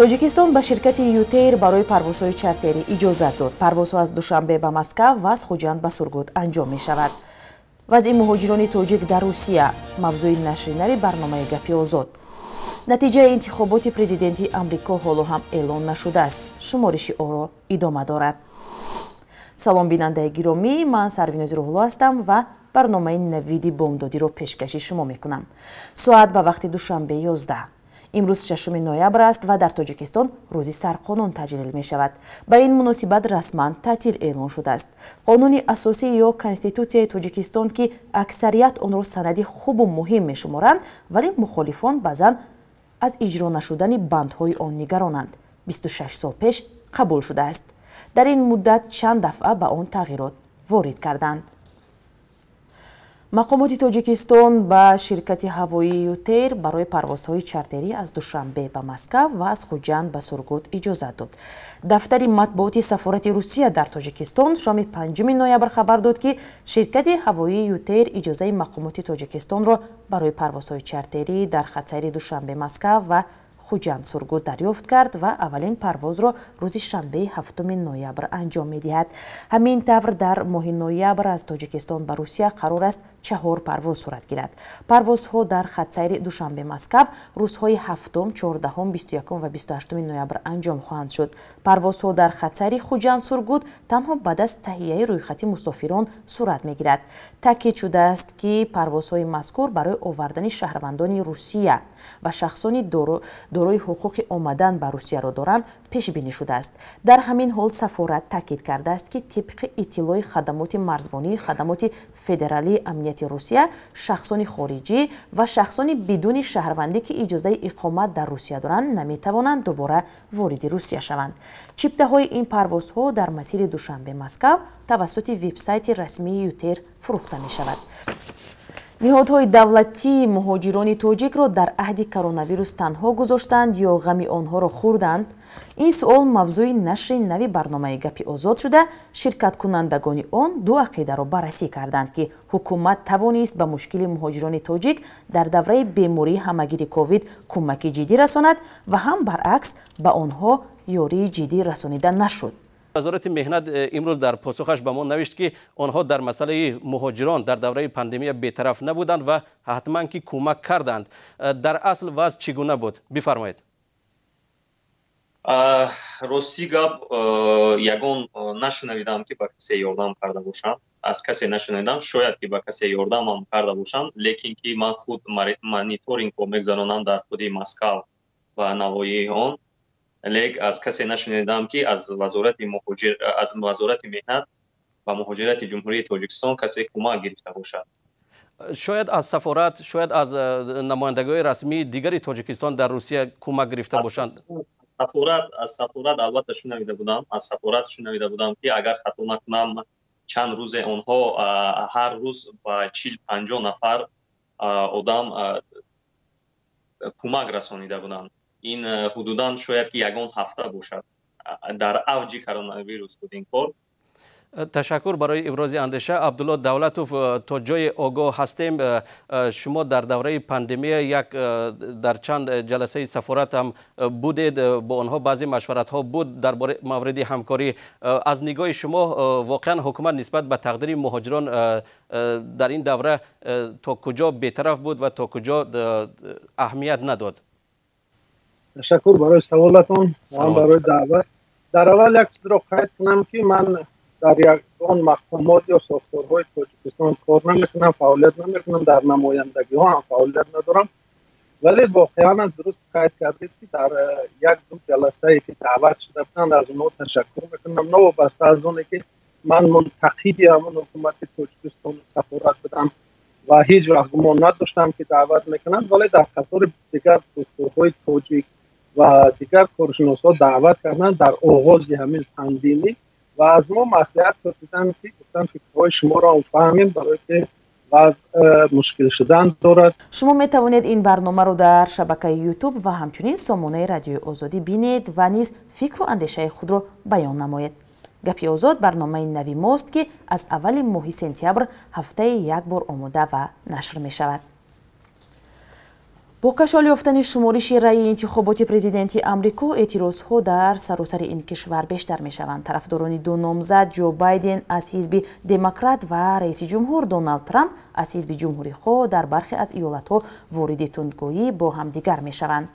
Тоҷикистон ба ширкати ЮТэйр барои парвозҳои чартерӣ иҷозат дод. Парвозҳо аз Душанбе ба Москав ва аз Хуҷанд ба Сургут анҷом мешавад. Вазъи муҳоҷирони тоҷик дар Русия — мавзӯи нашри нави барномаи «Гапи озод». Натиҷаи интихоботи президентии Амрико ҳоло ҳам эълон нашудааст, шумориши оро идома дорад. Салом, бинандаи гиромӣ, ман Сарвинози Рӯҳулло ҳастам ва барномаи «Навиди бомдодиро» пешкаши шумо мекунам. Соат ба вақти Душанбе 11. Имрӯз 6 ноябр аст ва дар Тоҷикистон Рӯзи Сарқонун таҷлил мешавад. Ба ин муносибат расман таътил эълон шудааст. Қонуни асосӣ ё Конститутсияи Тоҷикистон, ки аксарият онро санади хубу муҳим мешуморанд, вале мухолифон баъзан аз иҷро нашудани бандҳои он нигаронанд, 26 сол пеш қабул шудааст. Дар ин муддат чанд дафъа ба он тағйирот ворид карданд. Мақомоти Тоҷикистон ба ширкати ҳавоии ЮТэйр барои парвозҳои чартерӣ аз Душанбе ба Москав ва аз Хуҷанд ба Сургут иҷозат дод. Дафтари матбуоти сафорати Русия дар Тоҷикистон шоми 5 ноябр хабар дод, ки ширкати ҳавоии ЮТэйр иҷозаи мақомоти Тоҷикистонро барои парвозҳои чартерӣ дар хатсайри Душанбе Москав ва Хуҷанд Сургут дарёфт кард ва аввалин парвозро рӯзи шанбеи 7 ноябр анҷом медиҳад. Ҳамин тавр, дар моҳи ноябр аз Тоҷикистон ба Русия қарор аст чаҳор парвоз сурат гирад. Парвозҳо дар хатсайри Душанбе Москав рӯзҳои 7, 14, 21 ва 28 ноябр анҷом хоҳанд шуд. Парвозҳо дар хатсайри Хуҷанд Сургут танҳо баъд аз таҳияи рӯйхати мусофирон сурат мегирад. Таъкид шудааст, ки парвозҳои мазкур барои овардани шаҳрвандони Русия ва шахсони дорои ҳуқуқи омадан ба Русияро доранд пешбинӣ шудааст. Дар ҳамин ҳол сафорат таъкид кардааст, ки тибқи иттилои хадамоти марзбонии Хадамоти федералии амнияти Русия, шахсони хориҷӣ ва шахсони бидуни шаҳрвандӣ, ки иҷозаи иқомат дар Русия доранд, наметавонанд дубора вориди Русия шаванд. Чиптаҳои ин парвозҳо дар масири Душанбе Москав тавассути вебсайти расмии ЮТэйр фурӯхта мешавад. Ниҳодҳои давлатӣ муҳоҷирони тоҷикро дар аҳди коронавирус танҳо гузоштанд ё ғами онҳоро хӯрданд? Ин суол мавзӯи нашри нави барномаи «Гапи озод» шуда, ширкаткунандагони он ду ақидаро баррасӣ карданд, ки ҳукумат тавонист ба мушкили муҳоҷирони тоҷик дар давраи бемории ҳамагири ковид кӯмаки ҷиддӣ расонад ва ҳам баръакс, ба онҳо ёрии ҷиддӣ расонида нашуд. Вазорати меҳнат имрӯз дар посухаш ба мо навишт, ки онҳо дар масъалаи муҳоҷирон дар давраи пандемия бетараф набуданд ва ҳатман ки кӯмак карданд. Дар асл вазъ чӣ гуна буд? Бифармоед. Рости гап, ягон нашунавидам, ки ба касе ёрдам карда бошам. Аз касе нашунавидам. Шояд ки ба касе ёрдамам карда бошам, лекин ки ман худ мониторингро мегузаронам дар худи Москав ва навоҳии он, лек аз касе нашунидам, ки аз Вазорати меҳнат ва муҳоҷирати Ҷумҳурии Тоҷикистон касе кӯмак гирифта бошад. Шояд аз сафорат, шояд аз намояндагиҳои расмии дигари Тоҷикистон дар Русия кӯмак гирифта бошанд. Аз сафорат албатта шунавида будам. Аз сафорат шунавида будам, ки агар хато накунам, чанд рӯзе онҳо ҳар рӯз ба 40-50 нафар одам кӯмак расонида буданд. Ин ҳудудан шояд ки ягон ҳафта бошад, дар авҷи коронавирус буд ин кор. Ташаккур барои ибрози андеша. Абдулло Давлатов, то ҷое огоҳ ҳастем, шумо дар давраи пандемия як дар чанд ҷаласаи сафорат ҳам будед, бо онҳо баъзе машваратҳо буд дар бораи мавриди ҳамкорӣ. Аз нигоҳи шумо, воқеан ҳукумат нисбат ба тақдири муҳоҷирон дар ин давра то куҷо бетараф буд ва то куҷо аҳамият надод? Ташаккур барои саволатон ва барои даъват. Дар аввал як чизро қайд кунам, ки ман дар ягон мақомот ё сохторҳои Тоҷикистон кор намекунам, фаъолият намекунам, дар намояндагиҳо ҳам фаъолият надорам. Вале воқеан дуруст қайд кардед, ки дар як ду ҷаласае ки даъват шуда буданд, аз онҳо ташаккур мекунам, новобаста аз оне ки ман мунтақиди ҳамон ҳукумати Тоҷикистону сафорат будам ва ҳеҷ вақт гумон надоштам, ки даъват мекунанд, вале дар қатори дигар духтурҳои тоҷик ва дигар коршиносҳо даъват карданд дар оғози ҳамин пандемӣ ва аз мо маслиҳат пурсиданд, ки гуфтанд, фикрҳои шуморо фаҳмем, барое ки вазъ мушкил шудан дорад. Шумо метавонед ин барномаро дар шабакаи Ютуб ва ҳамчунин сомонаи Радиои Озодӣ бинед ва низ фикру андешаи худро баён намоед. «Гапи озод» барномаи нави мост, ки аз аввали моҳи сентябр ҳафтаи як бор омода ва нашр мешавад. Бо кашол ёфтани шумориши раъи интихоботи президенти Амрико, эътирозҳо дар саросари ин кишвар бештар мешаванд. Тарафдорони ду номзад, Ҷо Байден аз ҳизби Демократ ва раиси ҷумҳур Доналд Трамп аз ҳизби Ҷумҳурихоҳ, дар бархе аз иёлатҳо вориди тундгӯӣ бо ҳамдигар мешаванд.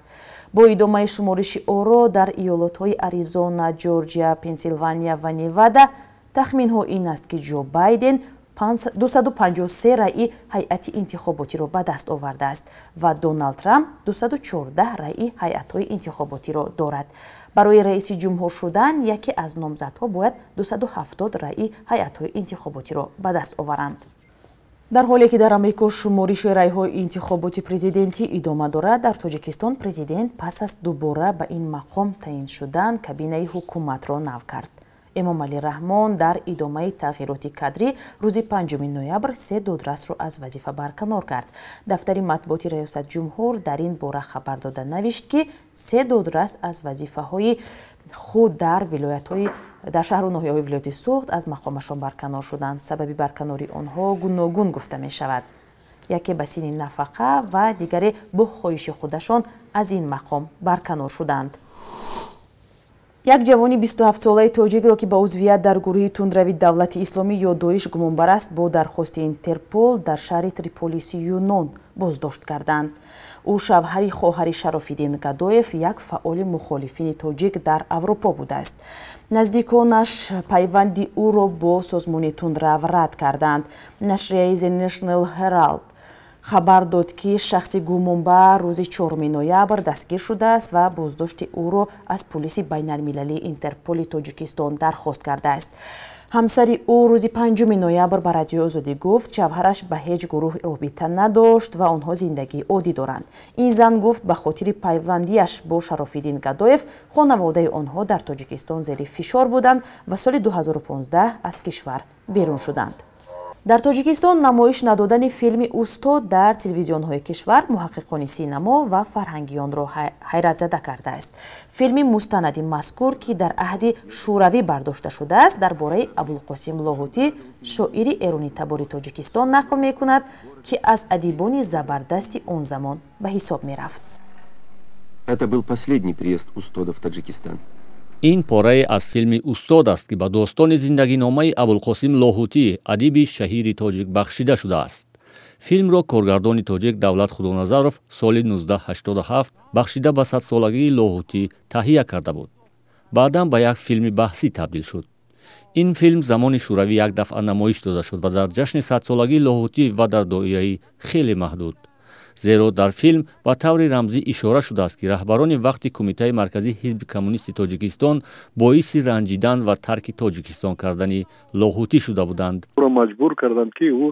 Бо идомаи шумориши оро дар иёлотҳои Аризона, Ҷорҷия, Пенсилвания ва Невада, тахминҳо ин аст, ки Ҷо Байден 253 раъи ҳайати интихоботиро ба даст овардааст ва Доналд Трамп 214 раъи ҳайатҳои интихоботиро дорад. Барои раиси ҷумҳур шудан яке аз номзадҳо бояд 270 раъи ҳайатҳои интихоботиро ба даст оваранд. Дар ҳоле ки дар Амрико шумориши раъйҳои интихоботи президентӣ идома дорад, дар Тоҷикистон президент пас аз дубора ба ин мақом таъин шудан кабинаи ҳукуматро нав кард. Эмомалӣ Раҳмон дар идомаи тағйироти кадрӣ рӯзи 5 ноябр се додрасро аз вазифа барканор кард. Дафтари матбуоти раёсатҷумҳур дар ин бора хабар дода навишт, ки се додрас аз вазифаҳои худ дар вилоятҳои, дар шаҳру ноҳияҳои вилояти Суғд аз мақомашон барканор шуданд. Сабаби барканории онҳо гуногун гуфта мешавад: яке ба синни нафақа ва дигаре бо хоҳиши худашон аз ин мақом барканор шуданд. Як ҷавони 27-солаи тоҷикро, ки ба узвият дар гурӯҳи тундрави Давлати Исломӣ ё Доиш гумонбар аст, бо дархости Интерпол дар шаҳри Триполиси Юнон боздошт карданд. Ӯ шавҳари хоҳари Шарофиддин Гадоев, як фаъоли мухолифини тоҷик дар Аврупо будааст. Наздиконаш пайванди ӯро бо созмони тундрав рад карданд. Нашрияи The National Herald хабар дод, ки шахси гумонбар рӯзи 4 ноябр дастгир шудааст ва боздошти ӯро аз пулиси байналмилалии Интерполи Тоҷикистон дархост кардааст. Ҳамсари ӯ рӯзи 5 ноябр ба Радиои Озодӣ гуфт, шавҳараш ба ҳеҷ гурӯҳ робита надошт ва онҳо зиндагии оддӣ доранд. Ин зан гуфт, ба хотири пайвандиаш бо Шарофиддин Гадоев хонаводаи онҳо дар Тоҷикистон зери фишор буданд ва соли 2015 аз кишвар берун шуданд. Дар Тоҷикистон намоиш надодани филми «Устод» дар телевизионҳои кишвар муҳаққиқони синамо ва фарҳангиёнро ҳайратзада кардааст. Филми мустанади мазкур, ки дар аҳди Шӯравӣ бардошта шудааст, дар бораи Абулқосим Лоҳутӣ, шоири эронитабори Тоҷикистон, нақл мекунад, ки аз адибони забардасти он замон ба ҳисоб мерафт. Это был последний приезд Устода в Таджикистан. Ин порае аз филми «Устод» аст, ки ба достони зиндагиномаи Абулқосим Лоҳутӣ, адиби шаҳири тоҷик, бахшида шудааст. Филмро коргардони тоҷик Давлат Худоназаров соли 1987 бахшида ба садсолагии Лоҳутӣ таҳия карда буд. Баъдан ба як филми баҳсӣ табдил шуд. Ин филм замони Шӯравӣ як дафъа намоиш дода шуд ва дар ҷашни садсолагии Лоҳутӣ ва дар доираи хеле маҳдуд, зеро дар филм ба таври рамзӣ ишора шудааст, ки раҳбарони вақти Кумитаи марказии Ҳизби Коммунисти Тоҷикистон боиси ранҷидан ва тарки Тоҷикистон кардани Лоҳутӣ шуда буданд. Ӯро маҷбур карданд, ки ӯ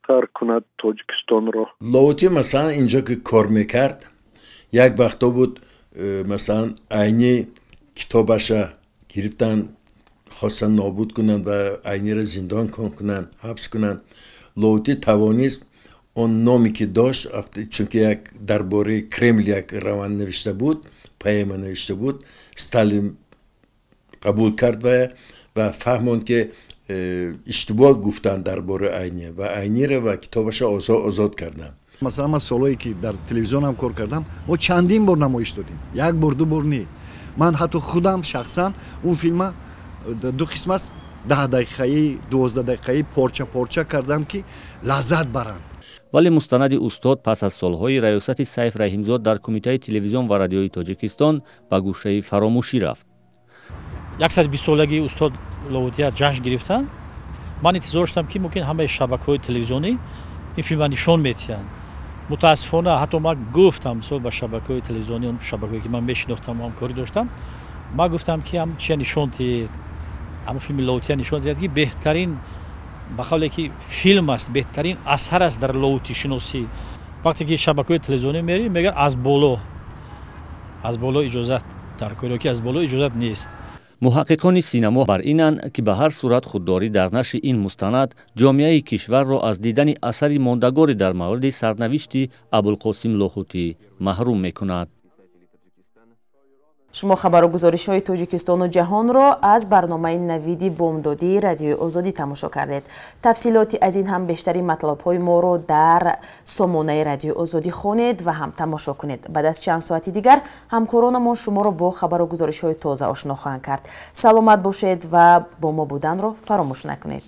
тарк кунад Тоҷикистонро. Лоҳутӣ, масалан, инҷо ки кор мекард, як вақто буд, масалан, Айни китобаша гирифтан, хостан нобуд кунанд ва Айниро зиндон кунанд, ҳабс кунанд. Лоҳутӣ тавонист он номе ки дошт, чунки як дар бораи Кремл як роман навишта буд, поэма навишта буд, Сталин қабул кард ва фаҳмонд, ки иштибоҳ гуфтанд дар бораи Айни, ва Айниро ва китобаша озод карданд. Масалан, ман солҳое ки дар телевизионам кор кардам, мо чандин бор намоиш додем, як бор, ду бор не. Ман ҳатто худам шахсан он филма ду қисм аст, 10 дақиқаӣ, 12 дақиқаӣ, порча порча кардам, ки лаззат баранд. Вале мустанади «Устод» пас аз солҳои раёсати Сайф Раҳимзод дар Кумитаи телевизион ва радиои Тоҷикистон ба гӯшаи фаромӯшӣ рафт. 120-солагии устод Лоҳутия ҷашн гирифтанд. Ман интизор доштам, ки мумкин ҳамаи шабакаҳои телевизионӣ ин филмро нишон медиҳанд. Мутаассифона, ҳатто ман гуфтам, мисол, ба шабакаҳои телевизионӣ, он шабакаҳое ки ман мешинохтам, ҳамкорӣ доштам, ман гуфтам, ки ҳам чия нишон диҳед, ҳамн филми Лоҳутия нишон диҳад, ки беҳтарин, ба қавле ки, филм аст, беҳтарин асар аст дар лоҳутишиносӣ. Вақте ки шабакаҳои телевизионӣ мерӣ, мегӯянд, аз боло иҷозат дар кор ё ки аз боло иҷозат нест. Муҳаққиқони синамо бар инанд, ки ба ҳар сурат худдорӣ дар нашри ин мустанад ҷомеаи кишварро аз дидани асари мондагоре дар мавриди сарнавишти Абулқосим Лоҳутӣ маҳрум мекунад. Шумо хабару гузоришҳои Тоҷикистону ҷаҳонро аз барномаи «Навиди бомдодии» Радиои Озодӣ тамошо кардед. Тафсилоти аз ин ҳам бештари матлабҳои моро дар сомонаи Радиои Озодӣ хонед ва ҳам тамошо кунед. Баъд аз чанд соати дигар ҳамкоронамон шуморо бо хабару гузоришҳои тоза ошно хоҳанд кард. Саломат бошед ва бо мо буданро фаромӯш накунед.